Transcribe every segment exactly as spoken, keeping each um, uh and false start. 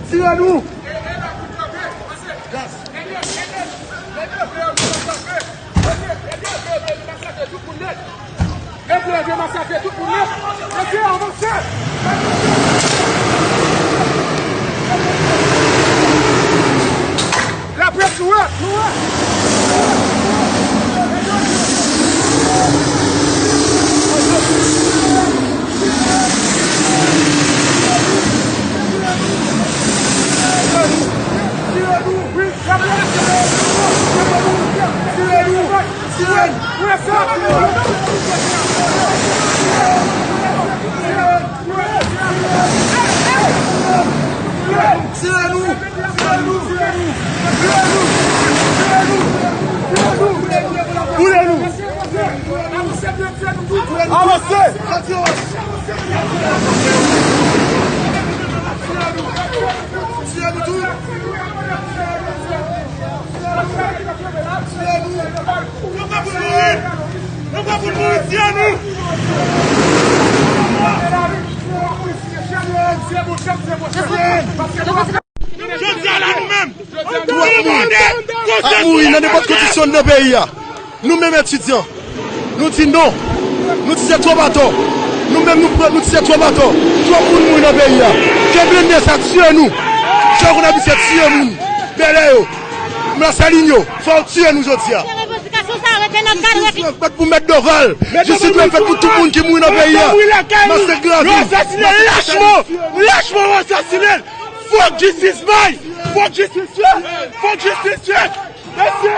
Tire nou! Nèg yo vle masakre tout moun nèt. Nèg yo vle masakre tout moun nèt. Mesye, avanse! Laprès, nou wè, nou wè! Tire nou! Tire nou! Tire nou! Tire nou! Tire nou! Boule nou! Avanse! Tire nou tou! Tire nou! Nou pa pou mouri! Nou pa pou mouri! Tire nou! Jodi a la, nou menm, nou mande ap mouri nan nenpòt kondisyon nan peyi a. Nou menm etidyan, nou di non. Nou di se twòp atò. Nou menm nou pran, nou di se twòp atò. Twòp moun mouri nan peyi a. Kenbe nèg sa tire nou. Jan w konn abitye tire moun. Bèlè yo. Lasalin yo. Fò w tire nou jodi a. Jistis dwe fèt pou Mèt Doval. Jistis dwe fèt pou tout moun ki mouri nan peyi a. Masak Granvil. Yo asasine l lachman. Lachman yo asasine l. Fòk jistis bay. Fòk jistis fèt. Fòk jistis fèt. Mesye!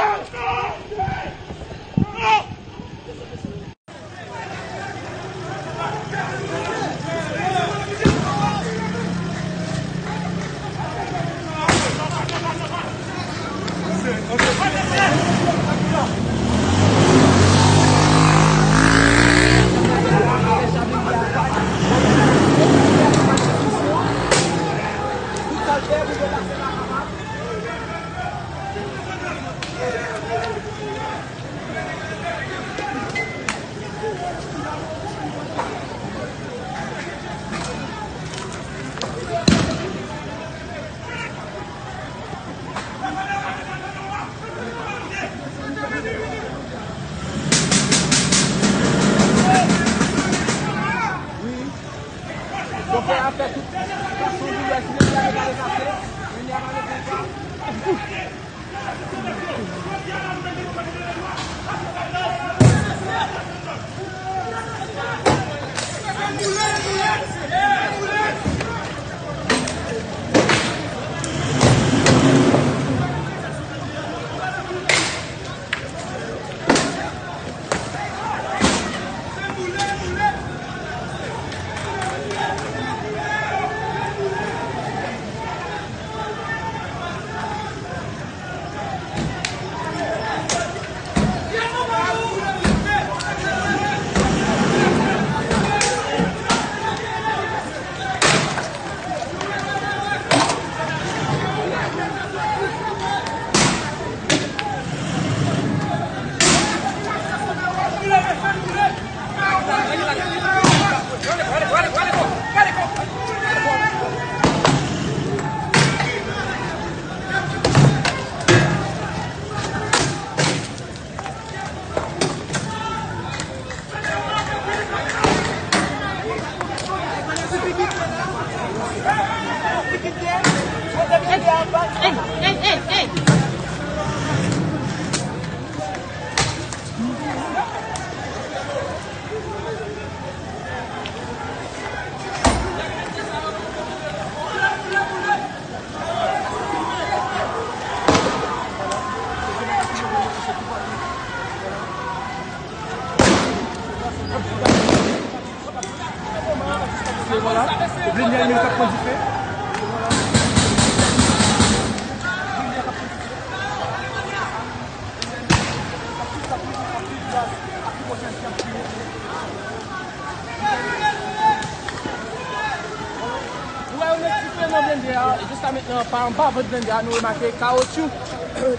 Ou wè yo met dife nan blende a. Sa mentnan pa anba vant blende a, nou remake kawotchou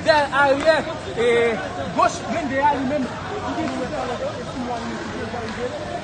dèyè aryè e goch blende a li menm. Li gen ti pale e si mwa li menm ki deja rive.